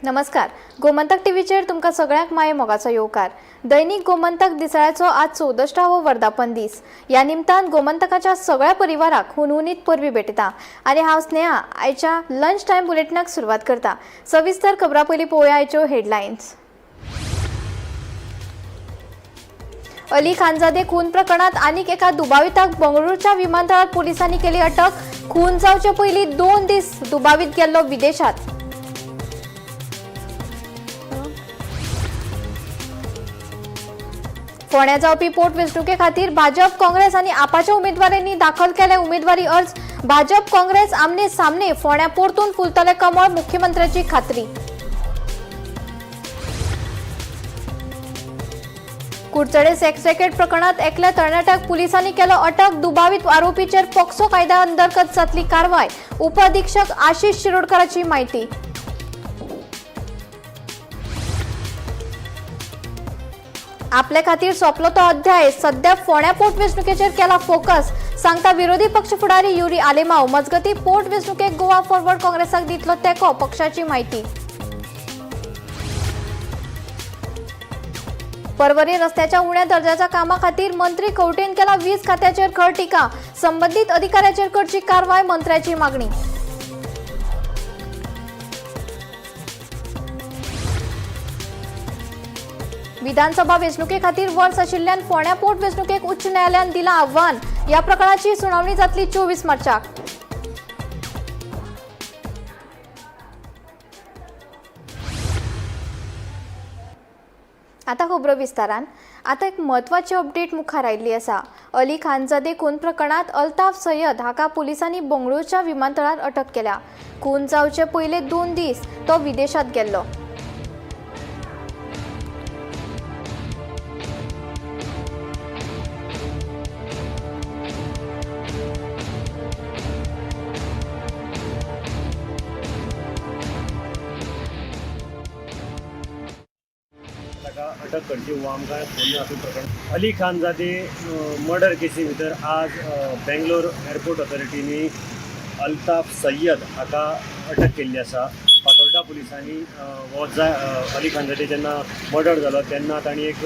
नमस्कार, गोमंतक टीव्हीचेर तुमकां सगळ्यांक माये मोगाचो येवकार. दैनिक गोमंतक दिसाळ्याचो आज 64वो वर्धापन दीस. ह्या निमतान गोमंतकाच्या सगळ्या परिवाराक हुनहुनीत परबीं भेटयता आनी हांव स्नेहा आयच्या लंच टायम बुलेटिनाक सुरवात करता. सविस्तर खबरां पयलीं पळोवया आयच्यो हेडलायन्स. अली खानजादे खून प्रकरणात आनीक एका दुबाविताक बंगळुरूच्या विमानतळार पोलिसांनी केली अटक. खून जावचे पयलीं 2 दीस दुबावीत गेल्लो विदेशात. फोंड्या जावपी पोटवेंचणुके खातीर भाजप, काँग्रेस आनी आपाच्या उमेदवारांनी दाखल केले उमेदवारी अर्ज. भाजप काँग्रेस आमने सामने, फोंड्या परतून फुलतले कमळ, मुख्यमंत्र्याची खात्री. कुडचडे सेक्स रॅकेट प्रकरणात एकल्या तरणाट्याक पुलिसांनी केलो अटक. दुबावीत आरोपीचेर पॉक्सो कायद्या अंतर्गत जातली कारवाय, उपअधीक्षक आशिष शिरोडकराची माहिती. आपले खातीर सोंपलो तो अध्याय, सध्या फोंड्या पोटवेंचणुकेचेर केला फोकस, सांगता विरोधी पक्ष फुडारी युरी आलेमाव. मजगती पोटवेंचणुकेक गोवा फॉरवर्ड काँग्रेसाक दितलो तेंको, पक्षाची माहिती. परवरी रस्त्याच्या उण्या दर्जाच्या कामा खातीर मंत्री खंवटेन केला वीज खात्याचेर खर टिका. संबंदीत अधिकाऱ्याचेर करची कारवाय, मंत्र्याची मागणी. विधानसभा वेंचणुके खातीर वर्स आशिल्ल्यान फोंड्या पोटवेंचणुकेक उच्च न्यायालयान दिला आव्हान. ह्या प्रकरणाची सुनावणी जातली 24 मार्चाक. आता खबरो विस्तारान. आता एक म्हत्वाची अपडेट मुखार आयिल्ली आसा. अली खानजादे खून प्रकरणात अल्ताफ सय्यद हाका पुलिसांनी बंगळुरूच्या विमानतळार अटक केल्या. खून जावचे पयले 2 दीस तो विदेशात गेल्लो. ताका अटक करची हो आमकां फोन हातूंत प्रकरण अली खानजादे मर्डर केसी भितर आज बेंगलोर एअरपोर्ट ऑथॉरिटीनी अल्ताफ सय्यद हाका अटक केल्ली आसा. फातोर्डा पुलिसांनी हो जाय अली खानजादे जेन्ना मर्डर जालो तेन्ना तांणी एक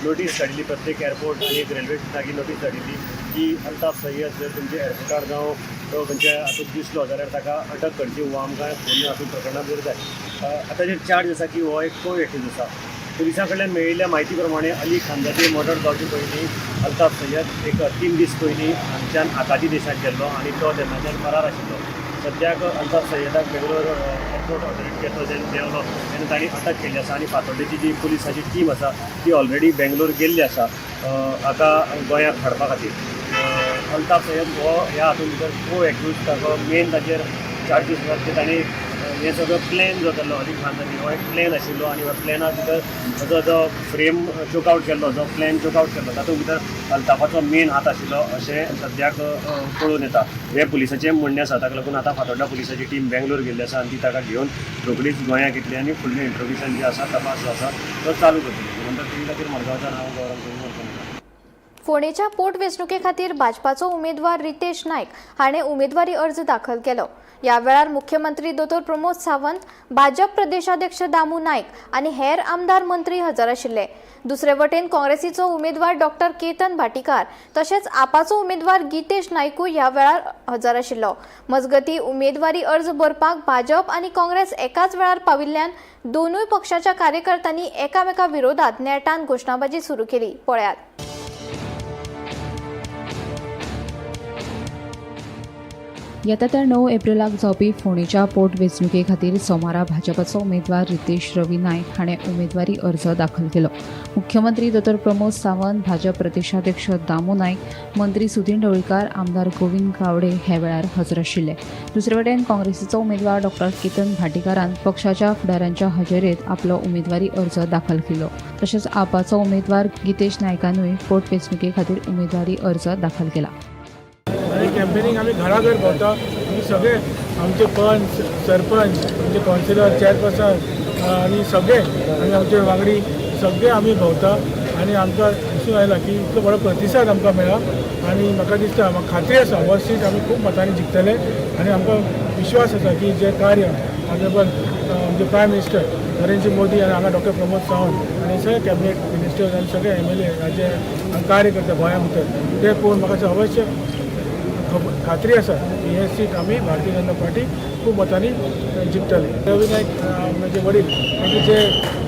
नोटीस काडिल्ली, प्रत्येक एअरपोर्ट आनी एक रेल्वे स्टेशनाक नोटीस धाडिल्ली की अल्ताफ सय्यद जर तुमच्या एअरपोर्टार जावं तो खंयच्या हातूंत दिसलो जाल्यार ताका अटक करची हो आमकां फोन हातूंत प्रकरणांत जर जाय. आतां जे चार्ज आसा की हो एक को एक्यूज आसा. पुलिसां कडल्यान मेळिल्ल्या म्हायती प्रमाणे अली खानजादे मर्डर जावचे पयलीं अल्ताफ सय्यद एक 3 दीस पयलीं हांगच्यान आखाती देशांत गेल्लो आनी तो तेन्नाच्यान फरार आशिल्लो. सद्याक अल्ताफ सय्यदाक बेंगलोर एअरपोर्ट ऑथॉरिटीचेर तो जेन्ना देंवलो तेन्ना तांणी अटक केल्ली आसा आनी फातोड्डेची जी पुलिसाची टीम आसा ती ऑलरेडी बेंगलोर गेल्ली आसा हाका गोंयांत हाडपा खातीर. अल्ताफ सय्यद हो ह्या हातूंत भितर को एक्यूज, ताचो मेन ताचेर चार्जीस आसात की तांणी हे सगळो प्लॅन जो केल्लो अली खानजादे हो एक प्लॅन आशिल्लो आनी ह्या प्लॅना भितर ताचो जो फ्रेम चोक आवट केल्लो, जो प्लॅन चोक आवट केल्लो तातूंत भितर अल्ताफाचो मेन हात आशिल्लो अशें सद्याक कळून येता. हें पुलिसाचें म्हणणें आसा. ताका लागून आतां फातोड्डा पुलिसाची टीम बेंगलोर गेल्ली आसा आनी ती ताका घेवन रोखडीच गोंयांत येतली आनी फुडलें इंट्रोगेशन जें आसा, तपास जो आसा तो चालू करतली. गोमंतक टीव्ही खातीर मडगांवच्यान हांव गौरव कोळंबकर. फोंडेच्या पोटवेंचणुके खातीर भाजपाचो उमेदवार रितेश नायक हाणें उमेदवारी अर्ज दाखल केलो. ह्या वेळार मुख्यमंत्री दोतोर प्रमोद सावंत, भाजप प्रदेशाध्यक्ष दामू नायक आनी हेर आमदार मंत्री हजर आशिल्ले. दुसरे वटेन काँग्रेसीचो उमेदवार डॉक्टर केतन भाटीकार तशेंच आपाचो उमेदवार गीतेश नायकूय ह्या वेळार हजर आशिल्लो. मजगती उमेदवारी अर्ज भरपाक भाजप आनी काँग्रेस एकाच वेळार पाविल्ल्यान दोनूय पक्षाच्या कार्यकर्त्यांनी एकामेका विरोधात नेटान घोशणाबाजी सुरू केली. पळयात. येता त्या 9 एप्रिलाक जावपी फोंडेच्या पोटवेंचणुके खातीर सोमारा भाजपाचो उमेदवार रितेश रवी नायक हाणें उमेदवारी अर्ज दाखल केलो. मुख्यमंत्री दोतोर प्रमोद सावंत, भाजप प्रदेशाध्यक्ष दामू नायक, मंत्री सुदिन ढवळीकार, आमदार गोविंद गावडे हे वेळार हजर आशिल्ले. दुसरे वटेन काँग्रेसीचो उमेदवार डॉक्टर केतन भाटीकारान पक्षाच्या फुडाऱ्यांच्या हजेरेंत आपलो उमेदवारी अर्ज दाखल केलो. तशेंच आपाचो उमेदवार गितेश नायकानूय पोटवेंचणुके खातीर उमेदवारी अर्ज दाखल केला. आनी कॅम्पेनींग आमी घराघर भोंवता. आमी सगळे आमचे पंच, सरपंच, आमचे कावन्सिलर, चेअरपर्सन आनी सगळे आमी आमचे वांगडी सगळे आमी भोंवता आनी आमकां दिसून आयला की इतलो बरो प्रतिसाद आमकां मेळ्ळा आनी म्हाका दिसता, म्हाका खात्री आसा हो सीट आमी खूब मतांनी जिखतले आनी आमकां विश्वास आसा की जें कार्य ऑनरेबल आमचे प्रायम मिनिस्टर नरेंद्र मोदी आनी हांगा डॉक्टर प्रमोद सावंत आनी सगळे कॅबिनेट मिनिस्टर्स आनी सगळे एमएलए राज्य कार्यकर्ते गोंया भितर ते पळोवन म्हाका अवश्य खात्री आसा की हे सीट आमी भारतीय जनता पार्टी खूब मतांनी जिखतले. रवी नायक म्हजे वडील तांचे जे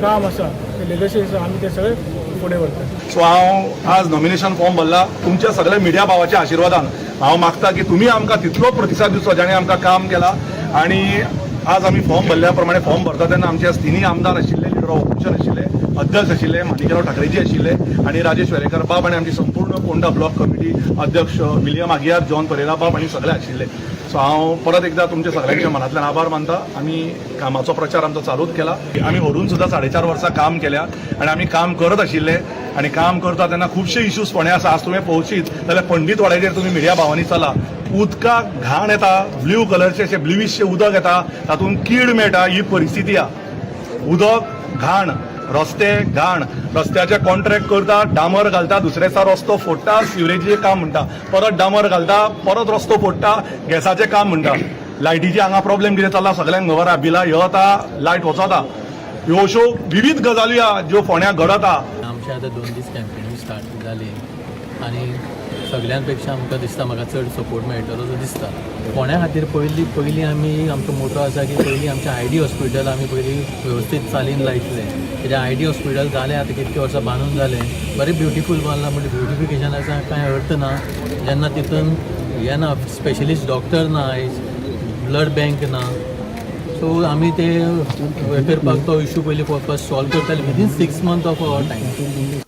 काम आसा ते लेगसी आसा, आमी ते सगळे फुडें व्हरतले. सो हांव आज नॉमिनेशन फॉर्म भरला तुमच्या सगळ्या मिडिया भावाच्या आशिर्वादान. हांव मागता की तुमी आमकां तितलो प्रतिसाद दिवचो जाणें आमकां काम केलां. आनी आज आमी फॉर्म भरल्या प्रमाणे फॉर्म भरता तेन्ना आमचे तिनूय आमदार आशिल्ले, लिडर ऑफ ऑपोजिशन आशिल्ले, अध्यक्ष आशिल्ले, माणिकराव ठाकरेजी आशिल्ले आनी राजेश वेरेकर बाब आनी आमची संपूर्ण पोंडा ब्लॉक कमिटी अध्यक्ष विलियम आगियार, जॉन परेरा बाब आनी सगळे आशिल्ले. सो हांव परत एकदा तुमच्या सगळ्यांच्या मनांतल्यान आभार मानता. आमी कामाचो प्रचार आमचो चालूच केला. आमी व्हरून सुद्दां 4.5 वर्सां काम केल्या आनी आमी काम करत आशिल्ले आनी काम करता तेन्ना खुबशे इश्यूज फोंड्या आसा. आज तुवें पळोवशीत जाल्यार पंडीत वाड्याचेर तुमी मिडिया भावांनी चला, उदकाक घाण येता, ब्ल्यू कलरचे अशें ब्लुविशें उदक येता, तातूंत कीड मेळटा. ही परिस्थिती आहा. उदक घाण, रस्ते घाण, रस्त्याचे कॉन्ट्रॅक्ट करता, डांबर घालता, दुसरे दिसा रस्तो फोडटा, सिवरेजीचें काम म्हणटा, परत डांबर घालता, परत रस्तो फोडटा, गॅसाचें काम म्हणटा. लायटीचे हांगा प्रॉब्लेम कितें चल्ला सगळ्यांक खबर आहा, बिलां येता, लायट वचता. ह्यो अश्यो विवीध गजाली आहा ज्यो फोंड्या घडत आहा. आमचे आतां 2 दीस कॅम्पेनींग स्टार्ट जाली आनी सगळ्यां पेक्षा आमकां दिसता म्हाका चड सपोर्ट मेळटलो असो दिसता. फोंड्या खातीर पयलीं पयलीं आमी आमचो मोटो आसा की पयलीं आमचें आयडी हॉस्पिटल आमी पयलीं वेवस्थीत चालीन लायतले, कित्याक आयडी हॉस्पिटल जालें आतां कितके वर्सां बांदून जालें, बरें ब्युटिफूल बांदलां, म्हणजे ब्युटिफिकेशनाचा कांय अर्थ ना जेन्ना तितून हें ना, स्पेशलिस्ट डॉक्टर ना, ब्लड बँक ना. सो आमी ते हे करपाक तो इशू पयलीं फर्स्ट सॉल्व करतले within 6 month of our time.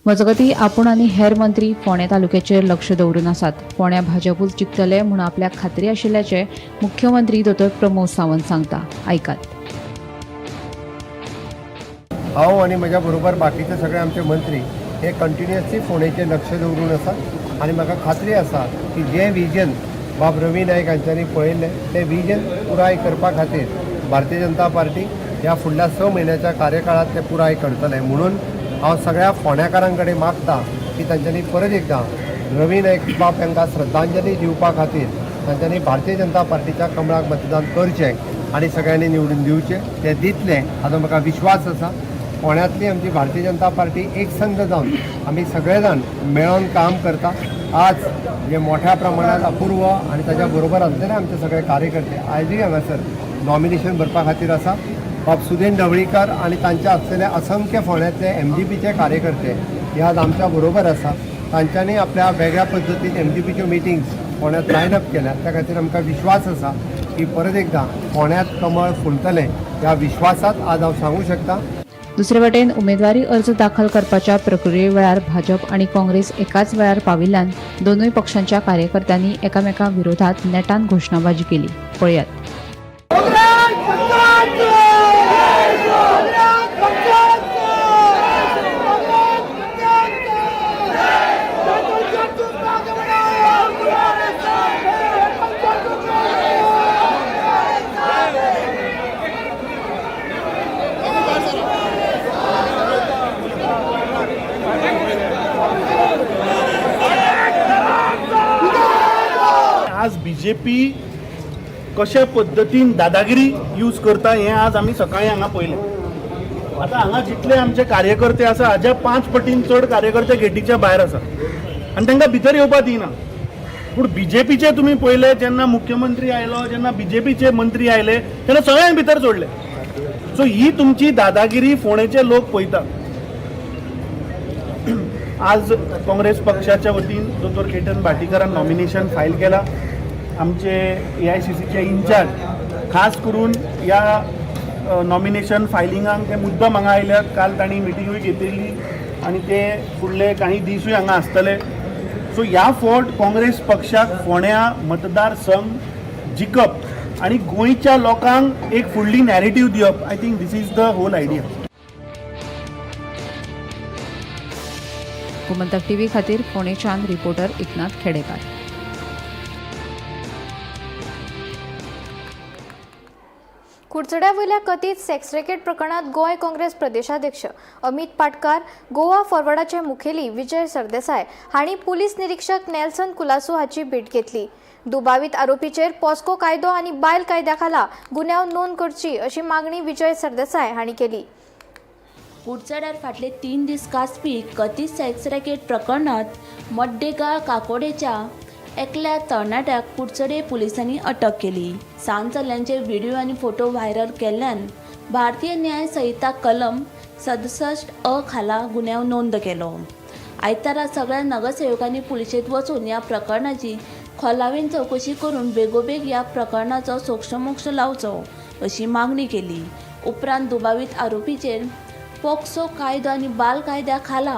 मजगतीं, आपूण आनी हेर मंत्री फोंडें तालुक्याचेर लक्ष दवरून आसात. फोंड्या भाजपूच जिखतले म्हूण आपल्याक खात्री आशिल्ल्याचें मुख्यमंत्री दोतोर प्रमोद सावंत सांगता. आयकात. हांव आनी म्हज्या बरोबर बाकीचे सगळे आमचे मंत्री हे कंटिन्युअसली फोंडेचेर लक्ष दवरून आसा आनी म्हाका खात्री आसा की जें विजन बाब रवी नायक हांच्यांनी पळयल्लें तें विजन पुराय करपा खातीर भारतीय जनता पार्टी ह्या फुडल्या 6 म्हयन्याच्या कार्यकाळांत तें पुराय करतलें. म्हणून हांव सगळ्या फोंड्याकारां कडेन मागता की तांच्यांनी परत एकदां रवी नायक बाब हांकां श्रद्धांजली दिवपा खातीर तांच्यांनी भारतीय जनता पार्टीच्या कमळाक मतदान करचें आनी सगळ्यांनी निवडून दिवचें. ते दितले हाचो म्हाका विश्वास आसा. फोंड्यांतली आमची भारतीय जनता पार्टी एकसंघ जावन आमी सगळे जाण मेळोन काम करता. आज जे मोठ्या प्रमाणात अपूर्व आनी ताच्या बरोबर आसलेले आमचे सगळे कार्यकर्ते आयजूय हांगासर नॉमिनेशन भरपा खातीर आसा. बाब सुदेन ढवळीकर आनी तांचे आसलेले असंख्य फोंड्यांतले एमजीपीचे कार्यकर्ते हे आज आमच्या बरोबर आसा. तांच्यांनी आपल्या वेगळ्या पद्दतीन एमजीपीच्यो मिटिंग्स फोंड्यांत लायन अप केल्या. त्या खातीर आमकां विश्वास आसा की परत एकदां फोंड्यांत कमळ फुलतलें. ह्या विश्वासात आज हांव सांगूं शकता. दुसरे वटेन उमेदवारी अर्ज दाखल करपाच्या प्रक्रिये वेळार भाजप आनी काँग्रेस एकाच वेळार पाविल्ल्यान दोनूय पक्षांच्या कार्यकर्त्यांनी एकामेकां विरोधात नेटान घोशणाबाजी केली. पळयात. आज बीजेपी कशा पद्दतीन दादागिरी यूज करता हें आज आमी सकाळीं हांगा पळयलें. आतां हांगा जितले आमचे कार्यकर्ते आसा हाज्या 5 पटीन चड कार्यकर्ते गेटीच्या भायर आसा आनी तांकां भितर येवपा दिना. पूण बीजेपीचे तुमी पळयले, जेन्ना मुख्यमंत्री आयलो, जेन्ना बीजेपीचे मंत्री आयले तेन्ना सगळ्यांक भितर सोडले. सो ही तुमची दादागिरी फोंडेचे लोक पळयता. आज काँग्रेस पक्षाच्या वतीन दोतोर केतन भाटीकरान नॉमिनेशन फायल केला. आमचे एआयसीसीचे इन्चार्ज खास करून ह्या नॉमिनेशन फायलिंगाक ते मुद्दम हांगा आयल्यात. काल तांणी मिटिंगूय घेतिल्ली आनी ते फुडले काही दिसूय हांगा आसतले. सो ह्या फावट काँग्रेस पक्षाक फोंड्या मतदारसंघ जिखप आनी गोंयच्या लोकांक एक फुडली नॅरेटीव दिवप, I think this is the whole idea. Gomantak TV खातीर फोंडेच्यान रिपोर्टर एकनाथ खेडेकार. कुडचड्या वयल्या कथीत सेक्स रॅकेट प्रकरणात गोंय काँग्रेस प्रदेशाध्यक्ष अमित पाटकार, गोवा फॉरवर्डाचे मुखेली विजय सरदेसाय हांणी पुलीस निरीक्षक नेल्सन कुलासू हाची भेट घेतली. दुबावीत आरोपीचेर पॉस्को कायदो आनी बायल कायद्या खाला गुन्यांव नोंद करची अशी मागणी विजय सरदेसाय हांणी केली. कुडचड्यार फाटले 3 दीस गाजपी कथीत सेक्स रॅकेट प्रकरणांत मड्डेगाळ काकोडेच्या एकल्या तरणाट्याक कुडचडे पुलिसांनी अटक केली. सान चल्यांचे व्हिडिओ आनी फोटो व्हायरल केल्ल्यान भारतीय न्याय संहिता कलम 67 अ खाला गुन्यांव नोंद केलो. आयतारा सगळ्या नगरसेवकांनी पुलिशेंत वचून ह्या प्रकरणाची खोलायेन चवकशी करून बेगोबेग ह्या प्रकरणाचो सोक्षमोक्ष लावचो अशी मागणी केली. उपरांत दुबावीत आरोपीचेर पॉक्सो कायदो आनी बाल कायद्या खाला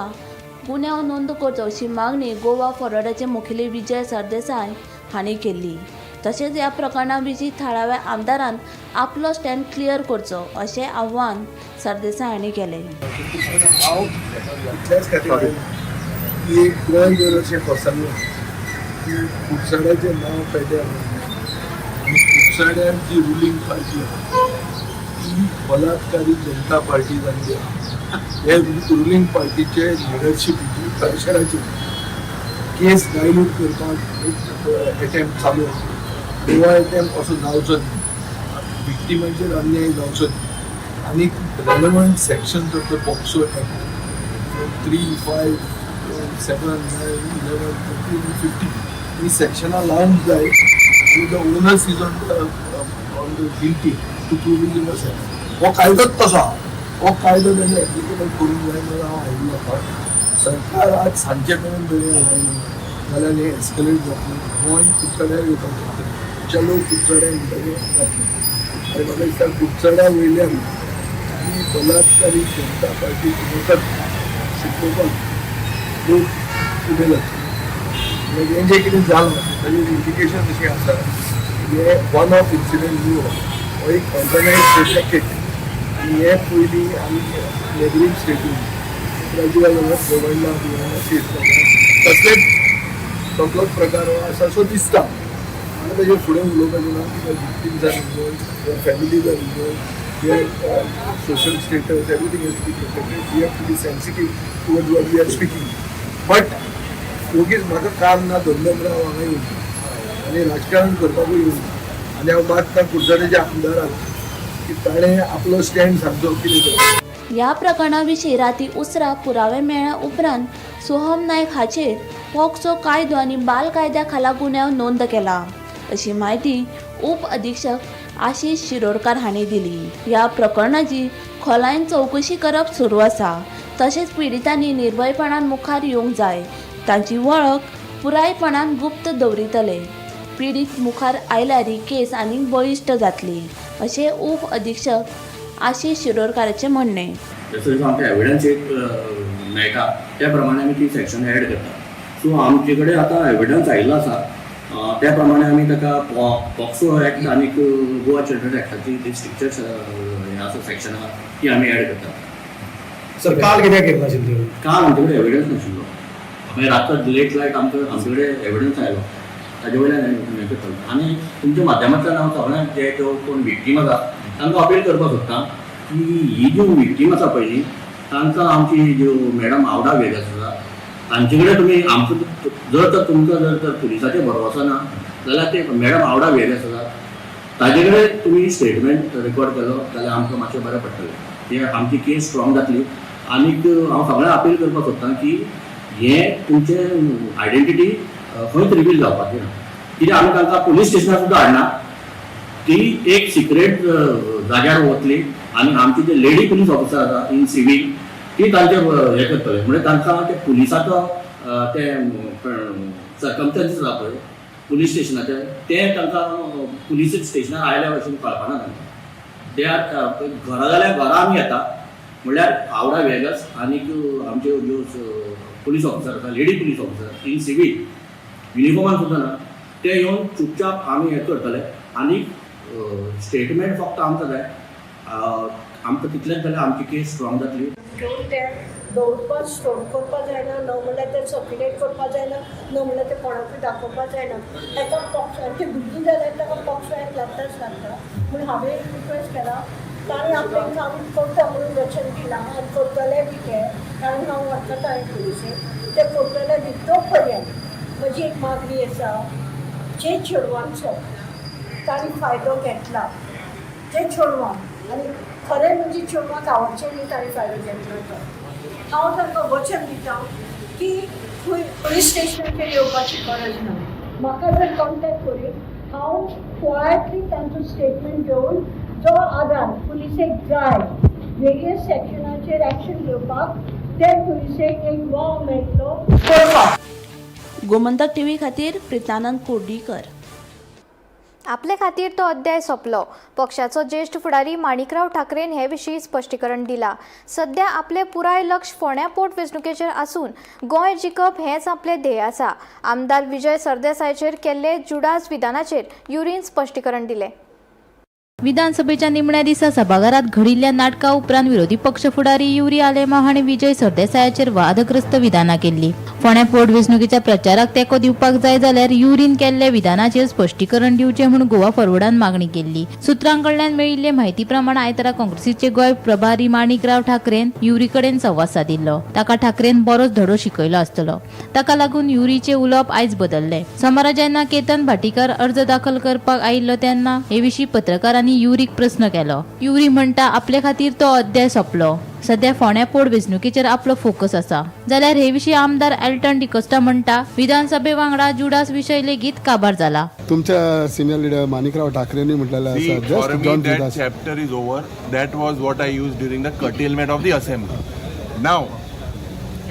गुन्यांव नोंद करचो अशी मागणी गोवा फॉरवर्डाचे मुखेली विजय सरदेसाय हांणी केल्ली. तशेंच ह्या प्रकरणा विशीं थळाव्या आमदारान आपलो स्टँड क्लियर करचो अशें आव्हान सरदेसाय हांणी केलें. हांव इतल्याच खातीर आयलो की एक गोंय जर अशें फसलें की कुडचड्याचें नांव पेड्ड्यार जालें आनी कुडचड्यार जी रुलींग पार्टी आहा ती बलात्कारी जनता पार्टी जाल्ली आहा. हे रुलींग पार्टीचे लिडरशिपीची प्रेशराचेर केस डायल्यूट करपाक एक एटेम्प्ट चालू आहा. गोवा एटेम्प्ट असो जावचो न्ही, विक्टिमांचेर अन्याय जावचो न्ही आनी relevant sections of the POCSO Act 3, 5, 7, 9, 11, 13, 15 ही सेक्शनां लावंक जाय आनी the onus is on the guilty to prove his innocence. हो कायदोच तसो आहा. हो कायदो तेणी एप्लिकेबल करूंक जाय म्हणून हांव आयिल्लो आसा. सरकार आज सांजचे मेरेन जर हें लायना जाल्यार हें एस्कलेट जातलें. गोंय कुडचड्यार येवपाक शकता. चलो कुडचड्या म्हणटकीर जातलें आनी म्हाका दिसता कुडचड्या वयल्यान ही बलात्कारी जनता पार्टी वखत शिकोवपाक लोक फुडें जातले. म्हणजे हें जें कितें जालां ताजें इंडिकेशन अशें आसा की हे वन ऑफ इन्सिडंट न्हू, हो एक ऑर्गनायज रॅकेट आनी हे पयलीं आमी नेबरींग स्टेटीन राजीव गोवर्णा बिवर्णा स्टेट तसलेच तसलोच प्रकार हो आसा सो दिसता. म्हाका ताजेर फुडें उलोवपाचें ना कित्याक victims are involved, their families are involved, their social status, everything has to be protected. We have to be sensitive towards what we are speaking. But वगीच म्हाका काम ना धंदो म्हणून हांव हांगा येवना आनी राजकारण करपाकूय येवना आनी हांव मागता कुडचड्याच्या आमदाराक की ताणें आपलो स्टँड सांगचो कितें तें. ह्या प्रकरणा विशीं राती उसरां पुरावे मेळ्ळ्या उपरांत सोहम नायक हाचेर पॉक्सो कायदो आनी बाल कायद्या खाला गुन्यांव नोंद केला अशी म्हायती उप अधीक्षक आशिष शिरोडकार हांणी दिली. ह्या प्रकरणाची खोलायेन चवकशी करप सुरू आसा. तशेंच पिडितांनी निर्भयपणान मुखार येवंक जाय. तांची वळख पुरायपणान गुप्त दवरितले. पिडीत मुखार आयल्यार ही केस आनीक बळिश्ट जातली अशें उप अधीक्षक आशिष शिरोडकाराचें म्हणणें. जसो जसो आमकां एविडन्स एक मेळटा त्या प्रमाणे आमी ती सेक्शन एड करता. सो आमचे कडेन आतां एविडन्स आयिल्लो आसा, त्या प्रमाणे आमी ताका पॉक्सो एक्ट आनी गोवा चिल्ड्रन एक्टाची ती स्ट्रिक्चर्स हें आसा, सेक्शन आहा, ती आमी एड करता. सर, काल कित्याक केली नाशिल्ली? काल आमचे कडेन एविडन्स नाशिल्लो. मागीर रातचो लेट लायट आमचे कडेन एविडन्स आयलो, ताजे वयल्यान हें करतालो. आनी तुमच्या माध्यमांतल्यान हांव सगळ्यांक जे ज्यो कोण विक्टीम आसा तांकां अपील करपाक सोदता की ही ज्यो विक्टीम आसा पळय न्ही, तांकां आमची ज्यो मॅडम आवडा वेगस आसा तांचे कडेन तुमी आमकां जर तर तुमकां जर तर पुलिसाचेर भरवसो ना जाल्यार ते मॅडम आवडा वेगस आसा ताजे कडेन तुमी स्टेटमेंट रेकॉर्ड केलो जाल्यार आमकां मातशें बरें पडटलें. ते आमची केस स्ट्रॉंग जातली. आनीक हांव सगळ्यांक अपील करपाक सोदता की हें तुमचें आयडेंटिटी खंयच रिवील जावपाची ना, कित्याक आमी तांकां पुलीस स्टेशनार सुद्दां हाडना. ती एक सिक्रेट जाग्यार वतली आनी आमची जे लेडी पुलीस ऑफिसर आसा इन सिवील ती तांचे हें करतले. म्हणजे तांकां ते पुलिसाचो ते सर्कमस्टन्सीस आसा पळय पुलीस स्टेशनाचे, ते तांकां पुलीस स्टेशनार आयल्या भशेन कळपाना तांकां. ते घरा जाल्यार घरा आमी येता म्हणल्यार आवडा वेगस आनीक आमच्यो ज्यो पुलीस ऑफिसर आसा, lady police officer in civil युनिफॉर्मान सुद्दां ना, ते येवन चुपचाप आमी हें करतले. आनी स्टेटमेंट फक्त आमकां जाय. आमकां तितलेंच जाल्यार आमची केस स्ट्रॉंग जातली. घेवन ते दवरपाक, स्टोर करपाक जायना, न म्हणल्यार ते सर्क्युलेट करपाक जायना, न म्हणल्यार ते कोणाकूय दाखोवपाक जायना. ताका पॉक्सो, भुरगीं जाल्यार ताका पॉक्सो एक्ट लागताच लागता. म्हूण हांवें रिक्वेस्ट केला, तांणी आपलें काम करता म्हणून वचन दिलां आनी करतले बी ते, कारण हांव वळखता पुलिसेक, ते करतले बी. तो पर्यंत म्हजी एक मागणी आसा. जे चेडवांचो तांणी फायदो घेतला ते चेडवांक, आनी खरें म्हणजे चेडवांक आवडचें न्ही तांणी फायदो घेतलो तो, हांव तांकां वचन दिता की खंय पुलीस स्टेशनाचेर येवपाची गरज ना. म्हाका जर कॉन्टेक्ट करीत हांव क्वायटली तांचो स्टेटमेंट घेवन जो आदार पुलिसेक जाय वेरियस सेक्शनाचेर एक्शन घेवपाक ते पुलिसेक एक वाव मेळटलो करपाक. गोमंतक टीव्ही खातीर प्रितानंद कोर्डीकर. आपले खातीर तो अध्याय सोंपलो. पक्षाचो ज्येश्ठ फुडारी माणिकराव ठाकरेन हे विशीं स्पश्टीकरण दिलां. सध्या आपलें पुराय लक्ष फोंड्या पोटवेंचणुकेचेर आसून गोंय जिखप हेंच आपलें ध्येय आसा. आमदार विजय सरदेसायाचेर केल्ले जुडास विधानाचेर युरीन स्पश्टीकरण दिलें. विधानसभेच्या निमण्या दिसा सभाघरात घडिल्ल्या नाटका उपरांत विरोधी पक्ष फुडारी युरी आलेमाव हांणी विजय सरदेसायाचेर वादग्रस्त विधानां केल्ली. फोंड्या पोटवेंचणुकेच्या प्रचाराक तेंको दिवपाक जाय जाल्यार युरीन केल्ल्या विधानाचेर स्पश्टीकरण दिवचें म्हूण गोवा फॉरवर्डान मागणी केल्ली. सुत्रां कडल्यान मेळिल्ले म्हायती प्रमाण आयतारा काँग्रेसीचे गोंय प्रभारी माणिकराव ठाकरेन युरी कडेन संवाद सादिल्लो. ताका ठाकरेन बरोच धडो शिकयलो आसतलो. ताका लागून युरीचें उलोवप आयज बदल्लें. सोमारा जेन्ना केतन भाटीकार अर्ज दाखल करपाक आयिल्लो तेन्ना हे विशीं पत्रकारांनी युरीक प्रस्न केलो. युरी म्हणटा, आपले खातीर तो अध्याय सोंपलो. सध्या फोंड्या पोटवेंचणुकेचेर आपलो फोकस आसा. जाल्यार हे विशीं आमदार एल्टन डिकोस्टा म्हणटा, विधानसभे वांगडा जुडास विशय लेगीत काबार जाला. तुमच्या सिनियर लिडर माणिकराव ठाकरेंनी म्हटलेलं आसा, just John That chapter is over. That was what I used during the curtailment of the assembly. Now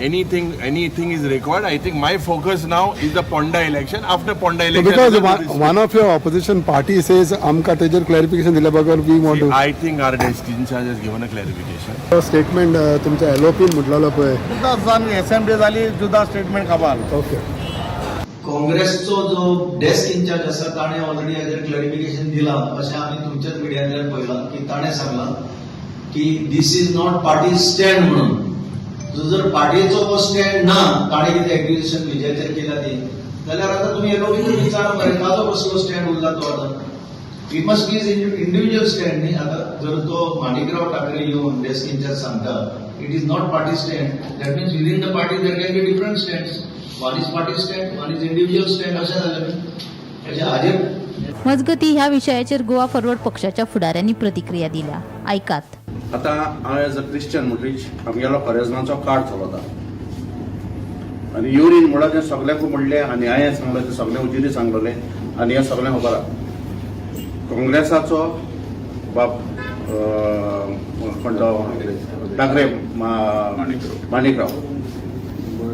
anything is required. I think my focus now is the Ponda election. After Ponda election, because one of your opposition party says आमकां तेजेर clarification दिल्या बगर we want to I think our desk in charge has given a clarification. Statement तुमच्या एलओपीन म्हटलेलो पळय. Assembly झाली, जुदा statement काबाल. Okay. काँग्रेसचो जो desk in-charge आसा ताणें ऑलरेडी हाजेर क्लॅरिफिकेशन दिलां अशें आमी तुमच्याच मिडियांतल्यान पळयलां की ताणें सांगलां की this is not party stand म्हणून. सो जर पार्टीचो हो स्टँड ना, ताणें कितें एक्विजिशन विजयाचेर केला ती, जाल्यार आतां तुमी एलओपी विचारा मरे, ताजो कसलो स्टँड उरला तो आतां? He must give individual stand न्ही. आतां जर तो माणिकराव ठाकरे येवन डेस्क इन्चार्ज सांगता it is not party stand, that means within the party there can be different stands. One is party stand, one is individual stand, अशें जालें न्ही हेजे हाजेर. मजगती, ह्या विशयाचेर गोवा फॉरवर्ड पक्षाच्या फुडाऱ्यांनी प्रतिक्रिया दिल्या. आयकात. आतां हांव एज अ क्रिश्चन म्हणटरीच आमगेलो करेजमाचो कार्ड चलता आनी युरीन म्हणल्यार तें सगल्यांकूय म्हणलें आनी हांवें सांगलें तें सगळें उजिरी सांगलेलें आनी हें सगळें खबर आहा. काँग्रेसाचो बाब कोण तो ठाकरे, माणिकराव,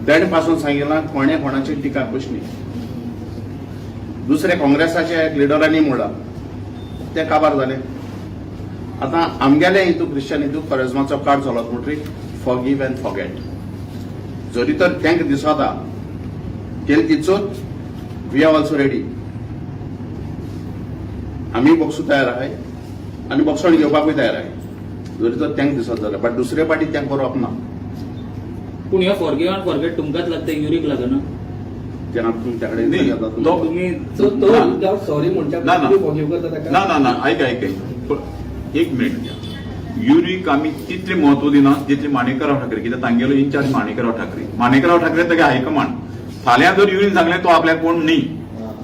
तेणे पासून सांगितलां कोणें कोणाची टिका करची न्ही. दुसरे काँग्रेसाच्या एक लिडरांनी म्हणलां ते काबार जाले. आतां आमगेले हितू, क्रिश्चन हितू करेजमाचो कार्ड चलत म्हणटरी फॉरगीव अँड फॉरगेट. जरी तर तांकां दिसता केली ती चूक, we are also ready. आमी बॉक्सू तयार आहाय आनी बॉक्सण घेवपाकूय तयार आहाय, जरी तर तांकां दिसत जाल्यार, बट दुसरे पार्टी तांकां करप ना. पूण ह्यो फॉरगिव अँड फॉरगेट तुमकांच लागता, युरीक लागना. ते आमी तुमच्या कडेन न्ही, तुमी तो सॉरी म्हणच्या ना, ना. फॉरगिव करता ताका. ना ना ना, आयक आयक आयक. एक मिनिट घ्या. युरीक आमी तितलें म्हत्व दिना जितलें माणिकराव ठाकरे, कित्याक तांगेलो इन्चार्ज माणिकराव ठाकरे. माणिकराव ठाकरे तागे हायकमांड. फाल्यां जर युरीन सांगलें तो आपल्याक कोण न्ही,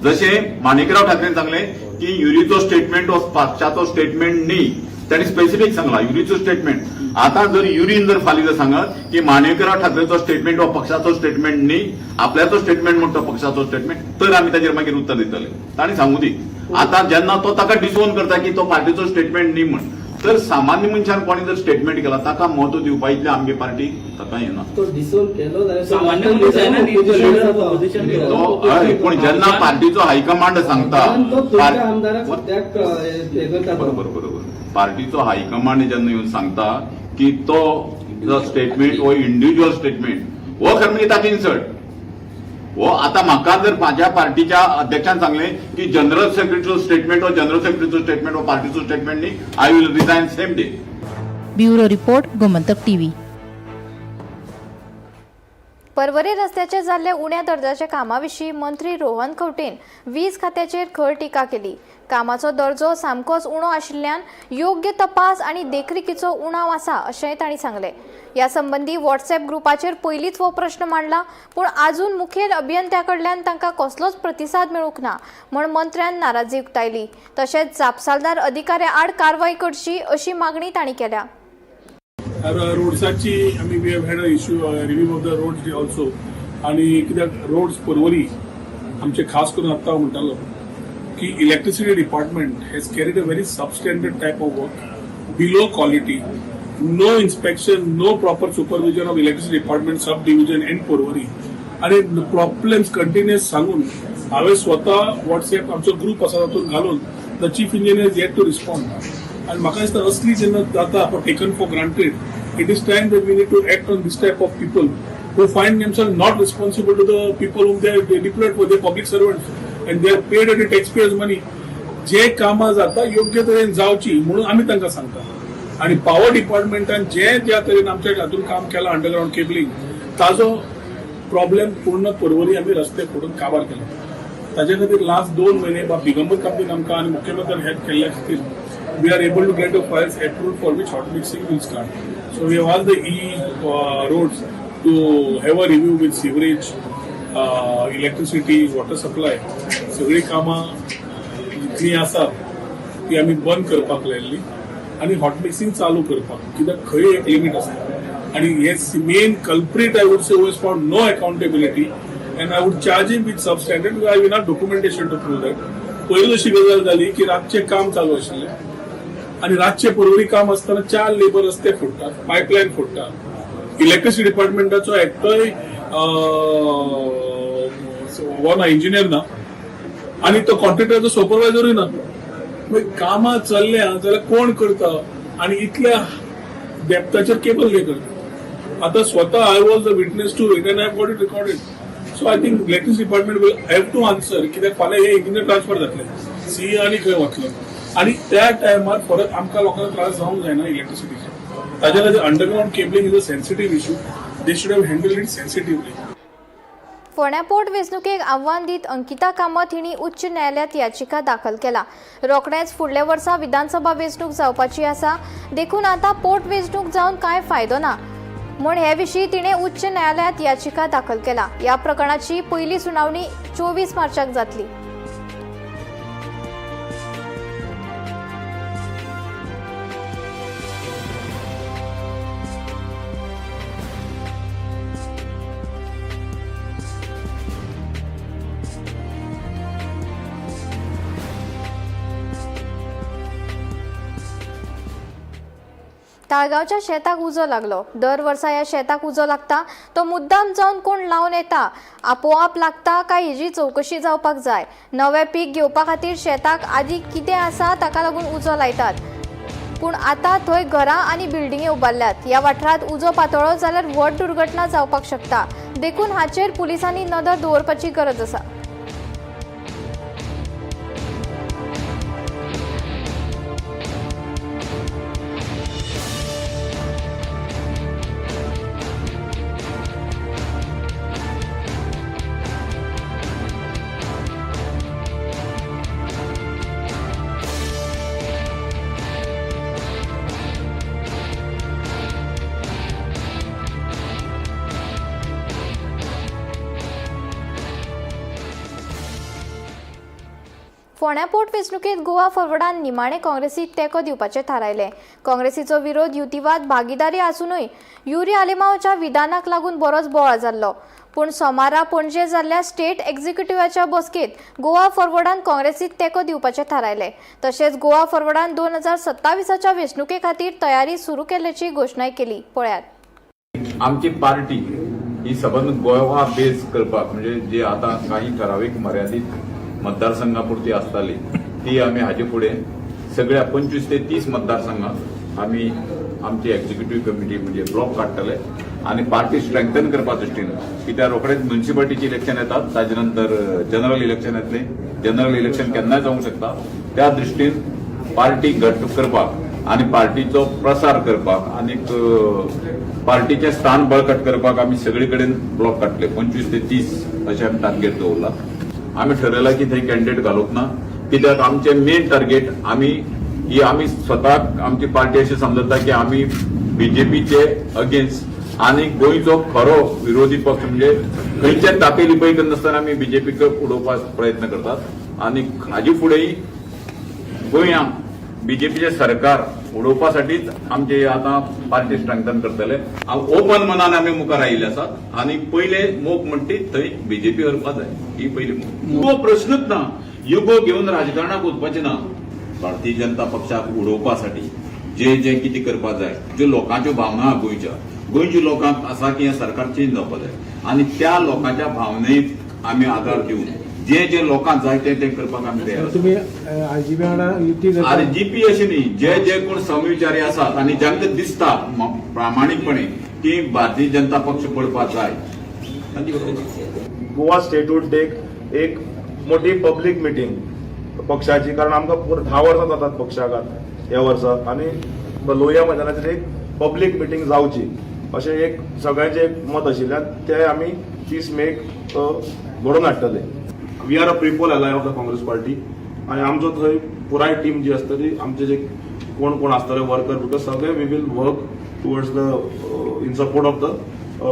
जशें माणिकराव ठाकरेन सांगलें की युरीचो स्टेटमेंट हो पक्षाचो स्टेटमेंट न्ही, तांणी स्पेसिफीक सांगला युरीचो स्टेटमेंट. आता जर युरीन जर फाल्यां जर सांगत की माणिकराव ठाकरेचो स्टेटमेंट हो पक्षाचो स्टेटमेंट न्ही, आपल्याचो स्टेटमेंट म्हणटा पक्षाचो स्टेटमेंट, तर आमी ताजेर मागीर उत्तर दितले. तांणी सांगू दी. आता जेन्ना तो ताका डिसोन करता की तो पार्टीचो स्टेटमेंट न्ही म्हण, तर सामान्य मनशान कोणी जर स्टेटमेंट केला ताका म्हत्व दिवपा इतलें आमगे पार्टी ताका येना. तो डिसोन केलो जाल्यार सामान्य मनीस जायना न्ही, तो लिडर ऑफ ऑपोजिशन. तो हय, पूण जेन्ना पार्टीचो हायकमांड सांगता तो तुमच्या आमदाराक सद्याक हे करता तो. बरोबर बरोबर पार्टीचो हायकमांड जेन्ना येवन सांगता की तो स्टेटमेंट हो इंडिव्हिज्युअल स्टेटमेंट हो, खरें म्हणजे ताका इन्सल्ट हो. आता म्हाका जर म्हाज्या पार्टीच्या अध्यक्षान सांगलें की जनरल सेक्रेटरीचो स्टेटमेंट हो जनरल सेक्रेटरीचो स्टेटमेंट हो पार्टीचो स्टेटमेंट न्ही, I will resign same day. Bureau report, Gomantak TV. Porvorim रस्त्याचेर जाल्ल्या उण्या दर्जाच्या कामा विशीं मंत्री रोहन खंवटेन वीज खात्याचेर खर टिका केली. कामाचो दर्जो सामकोच उणो आशिल्ल्यान योग्य तपास आनी देखरेखीचो उणाव आसा अशेंय तांणी सांगलें. ह्या संबंदी व्हॉट्सएप ग्रुपाचेर पयलींच हो प्रश्न मांडला, पूण आजून मुखेल अभियंत्या कडल्यान तांकां कसलोच प्रतिसाद मेळूंक ना म्हूण मंत्र्यान नाराजी उक्तायली. तशेंच जापसालदार अधिकाऱ्या आड कारवाय करची अशी मागणी तांणी केल्या. रोड्साची आमी we have had a issue review of the roads also. आनी कित्याक रोड्स पर्वरी आमचे खास करून आत्तां म्हणटालो की electricity department has carried a very substandard type of work, below quality, no inspection, no proper supervision of electricity department sub division in Porvorim. आनी problems continuous सांगून हांवें स्वता वॉट्सएप आमचो ग्रूप आसा तातूंत घालून the chief engineer yet to respond. आनी म्हाका दिसता असली जेन्ना जाता taken for granted, it is time that we need to act on this type of people who find themselves not responsible to the people whom they are deployed for. They public servants and they are paid at the taxpayers' money. जे कामां जाता योग्य तरेन जावची म्हणून आमी तांकां सांगता. आनी पावर डिपार्टमेंटान जे ज्या तरेन आमच्या हातून काम केलां अंडरग्रावंड केबलिंग, ताजो प्रॉब्लेम पूर्ण पर्वरी आमी रस्ते फोडून काबार केला. ताजे खातीर लास्ट 2 म्हयने बाब दिगंबर कामतीन आमकां आनी मुख्यमंत्र्यान हेल्प केल्ल्या खातीर we are able to get the files approved for which hot mixing will start. So we have asked the EE roads to have a review with sewerage, electricity, water supply. सगळी कामां जितली आसा ती आमी बंद करपाक लायल्ली आनी हॉट मिक्सिंग चालू करपाक, कित्याक खंय एक लिमीट आसता. आनी हे main culprit I would say who has found no accountability and I would charge him with substandard. I have enough documentation to prove that. पयली अशी गजाल जाली की रातचें काम चालू आशिल्लें आनी रातचे पर्वरी काम आसतना 4 लेबर रस्ते फोडटात, पायपलायन फोडटात. इलेक्ट्रिसिटी डिपार्टमेंटाचो एकटोय हो ना, इंजिनियर ना आनी तो कॉन्ट्रॅक्टराचो सुपरवायझरूय ना. मागीर कामां चल्ल्या जाल्यार कोण करता आनी इतल्या डेप्थाचेर केबल ले करता? आतां स्वता I was the witness to it and I got it recorded. So I think electricity department will have to answer, कित्याक फाल्यां हे इंजिनियर ट्रान्सफर जातले, सी आनी खंय वतलो आनी त्या टायमार परत आमकां लोकांक त्रास जावंक जायना इलेक्ट्रिसिटीचे. ताच्या खातीर underground cabling is a sensitive issue, they should have handle it sensitively. फोंड्या पोट वेंचणुकेक आव्हान दीत अंकिता कामत हिणी उच्च न्यायालयांत याचिका दाखल केला. रोखडेंच फुडल्या वर्सा विधानसभा वेंचणूक जावपाची आसा, देखून आतां पोट वेंचणूक जावन कांय फायदो ना म्हूण हे विशीं तिणें उच्च न्यायालयांत याचिका दाखल केला. ह्या प्रकरणाची पयली सुनावणी 24 मार्चाक जातली. ताळगांवच्या शेताक उजो लागलो. दर वर्सा ह्या शेताक उजो लागता, तो मुद्दाम जावन कोण लावन येता, आपोआप लागता काय हेजी चवकशी जावपाक जाय. नवें पीक घेवपा खातीर शेताक आदी कितें आसा ताका लागून उजो लायतात, पूण आतां थंय घरां आनी बिल्डिंगे उबारल्यात. ह्या वाठारांत उजो पातळ्ळो जाल्यार व्हड दुर्घटना जावपाक शकता, देखून हाचेर पुलिसांनी नदर दवरपाची गरज आसा. फोंड्या पोट वेंचणुकेंत गोवा फॉरवर्डान निमाणे काँग्रेसीक तेंको दिवपाचें थारायलें. काँग्रेसीचो विरोध युतीवाद भागीदारी आसूनय युरी आलेमांवच्या विधानाक लागून बरोच बोवाळ जाल्लो. पूण सोमारा पणजे जाल्ल्या स्टेट एक्झिक्युटिव्हाच्या बसकेंत गोवा फॉरवर्डान काँग्रेसीक तेंको दिवपाचें थारायलें. तशेंच गोवा फॉरवर्डान 2027च्या वेंचणुके खातीर तयारी सुरू केल्ल्याची घोशणाय केली. पळयात. आमची पार्टी ही सबंद गोवा बेस करपाक, म्हणजे जे आतां काही ठरावीक मर्यादीत मतदारसंघापुरती आसताली ती आमी हाजे फुडें सगळ्या 25 ते 30 मतदारसंघात आमी आमची एक्झिक्युटीव कमिटी म्हणजे ब्लॉक काडटले आनी पार्टी स्ट्रेंथन करपा दृश्टीन, कित्याक रोखडेच म्युनिसिपालिटीची इलेक्शन येतात, ताजे नंतर जनरल इलेक्शन येतलें, जनरल इलेक्शन केन्नाय जावंक शकता. त्या दृश्टीन पार्टी घट्ट करपाक आनी पार्टीचो प्रसार करपाक आनीक पार्टीचें स्थान बळकट करपाक आमी सगळे कडेन ब्लॉक काडटले. 25 ते 30 अशें आमी टार्गेट दवरला. आमी ठरयलां की थंय कॅन्डिडेट घालूंक ना. कित्याक आमचें मेन टार्गेट आमी ही आमी स्वताक आमची पार्टी अशी समजता की आमी बीजेपीचे अगेन्स्ट आनी गोंयचो खरो विरोधी पक्ष म्हणजे खंयचे तापे लिपय करनासतना आमी बीजेपीक उडोवपाक प्रयत्न करतात आनी हाजे फुडेंय गोंयांक बीजेपीचे सरकार उडोवपासाठीच आमचे आतां पार्टी स्ट्रेंथन करतले. ओपन मनान आमी मुखार आयिल्ले आसात आनी पयले मोख म्हणटी थंय बीजेपी हरपा जाय, ही पयली मोख. युगो प्रश्नच ना, युगो घेवन राजकारणाक वचपाचें ना. भारतीय जनता पक्षाक उडोवपासाठी जे जे कितें करपाक जाय, ज्यो लोकांच्यो भावना आहा गोंयच्या, गोंयच्या लोकांक आसा की हें सरकार चेंज जावपाक जाय आनी त्या लोकांच्या भावनेक आमी आदार दिवन जे जे लोकांक जाय ते ते करपाक आमी तयार आसा. तुम्ही आरजीपी वांगडा युती करता? आरजीपी अशें न्ही, जे जे कोण समविचारी आसात आनी जांकां दिसता प्रामाणीकपणे की भारतीय जनता पक्ष पडपाक जाय तांचे बरोबर. गोवा स्टेटहूड डेक एक मोठी पब्लीक मिटींग पक्षाची, कारण आमकां 10 वर्सां जातात पक्षाक ह्या वर्सा आनी लोहिया मैदानाचेर एक पब्लीक मिटींग जावची अशें एक सगळ्यांचें एक मत आशिल्ल्यान ते आमी 30 मेक घडोवन हाडटले. We are a prepoll ally of the Congress party आनी आमचो थंय पुराय टीम जी आसतली, आमचे जे कोण कोण आसतले वर्कर बिकर सगळे we will work towards the in support of the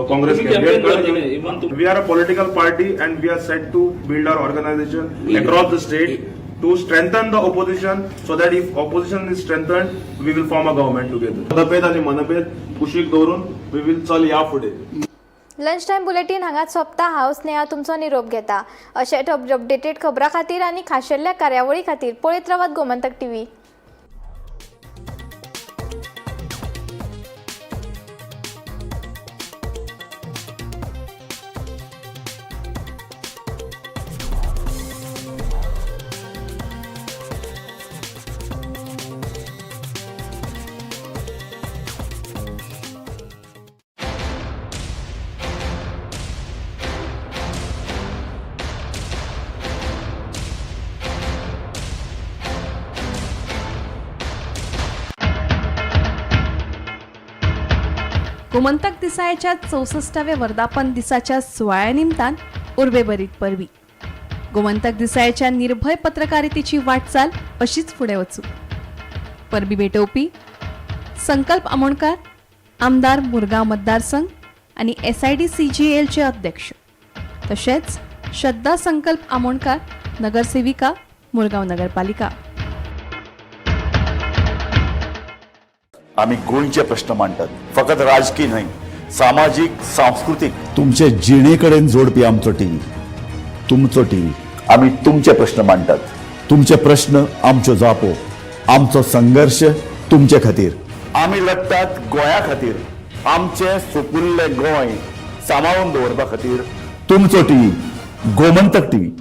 Congress candidate. We are a political party and we are set to build our organization across the state to strengthen the opposition so that if opposition is strengthened, we will form a government together. मतभेद आणि मनभेद कुशीक दवरून we will चल या फुडें. Lunch time bulletin हांगाच सोंपता. हांव स्नेहा तुमचो निरोप घेता. अशेच अपडेटेड खबरां खातीर आनी खाशेल्या कार्यावळी खातीर पळयत रावात गोमंतक टीव्ही. गोमंतक दिसाळ्याच्या 64व्या वर्धापन दिसाच्या सुवाळ्या निमतान उर्बेभरीत परबी. गोमंतक दिसाळ्याच्या निर्भय पत्रकारितेची वाटचाल अशीच फुडें वचूं. परबी भेटोवपी संकल्प आमोणकार, आमदार मुरगांव मतदारसंघ आनी SIDCGLचे अध्यक्ष, तशेंच श्रद्धा संकल्प आमोणकार, नगरसेविका, मुरगांव नगरपालिका. आमी गोंयचे प्रश्न मांडटात, फकत राजकी न्हय, सामाजीक, सांस्कृतीक, तुमचे जिणे कडेन जोडपी आमचो टीव्ही, तुमचो टीव्ही. आमी तुमचे प्रश्न मांडटात, तुमचे प्रश्न आमच्यो जापो, आमचो संघर्श तुमचे खातीर. आमी लढटात गोंया खातीर, आमचें सुपुल्लें गोंय सांबाळून दवरपा खातीर. तुमचो टीव्ही, गोमंतक टीव्ही.